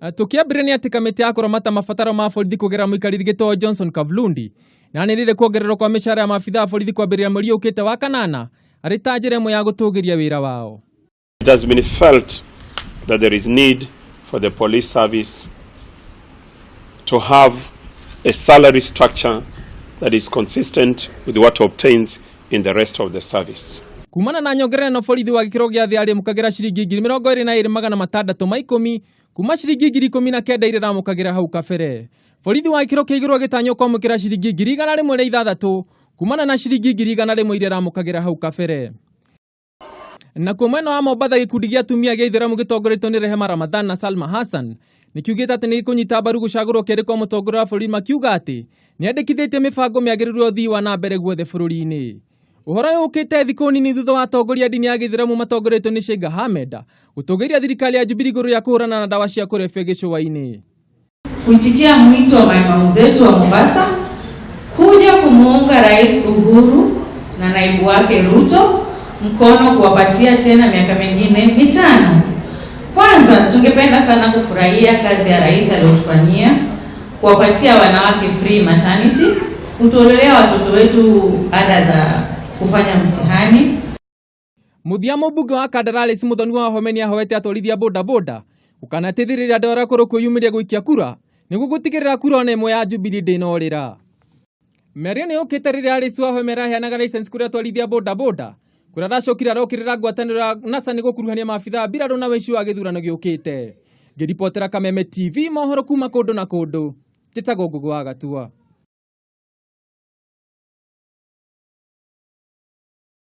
Tũkĩambĩrĩria nĩ atĩ kamĩtĩ ya kũramata mabataro ma borithi kũgerera mũikarĩri gĩtĩ Johnson Kavlundi nĩanĩrĩire kuongererwo kwa mĩcara ya maabithaa a borithi kwambĩrĩria mweri ũkĩte wa kanana arĩ ta njĩra ĩmwe ya gũtũgĩria wĩra wao. It has been felt that there is need for the police service to have a salary structure that is consistent with what obtains in the rest of the service. Kumana na nyongerera ĩno, borithi wa gĩkĩro gĩa thĩ arĩamũkagĩra ciringi 22,610 kuma ciringi 19,000 iria aramũkagĩra hau kabere. Borithi wa gĩkĩro kĩa igũrũ agĩtanywo kwamũkĩra ciringi 106,000 kumana na ciringi 100,000 iria aramũkagĩra hau kabere. Nakuo mwena wa Mombatha, gĩkundi gĩa atumia gĩa Ithĩramu gĩtongoretio nĩ Rehema Ramadhan na Salma Hassan nĩkiugĩte atĩ nĩ gĩkũnyita mbaru gũcagũrwo kerĩ kwa mũtongoria wa bũrũri, makiuga atĩ nĩandĩkithĩtie mĩbango mĩagĩrĩru ya ũthii wa na mbere guothe bũrũri-inĩ. Ũhoro ũyũ ũkĩte thikũ nini thutha wa atongoria a ndini ya Gĩithĩramu matongoretio nĩ Sheikh Ahmed gũtũgĩria thirikari ya Jubilee igũrũ rĩa kũhũrana na ndawa cia kũrebia gĩcũa-inĩ. Kuitikia mwito wa maimamu zetu wa Mombasa kuja kumuunga Rais Uhuru na naibu wake Ruto mkono kuwapatia tena miaka mingine 5. Kwanza tungependa sana kufurahia kazi ya rais aliyotufanyia, kuwapatia wanawake free maternity, kutuondolea watoto wetu ada za kufanya mtihani. Mũthia, mũmbunge wa Kandara Alice Muthoni wa Wahome nĩahoete atwarithia bodaboda gũkanateithĩrĩria andũ arĩa akũrũ kwĩyumĩria gũikia kura nĩguo gũtigĩrĩra kura ona ĩmwe ya Jubilee ndĩnorĩra. Mĩario nĩ yũkĩte rĩrĩa Alice Wahome araheanaga license kũrĩ atwarithia bodaboda, kũrĩa aracokire arokĩrĩra ngwatanĩro ya NASA nĩ gũkuruhania maabithaa mbirarũ na wĩici wa gĩthurano gĩũkĩte. Ngĩribotera Kameme TV mohoro kuma kũndũ na kũndũ, njĩtagwo Ngũgĩ wa Gatua.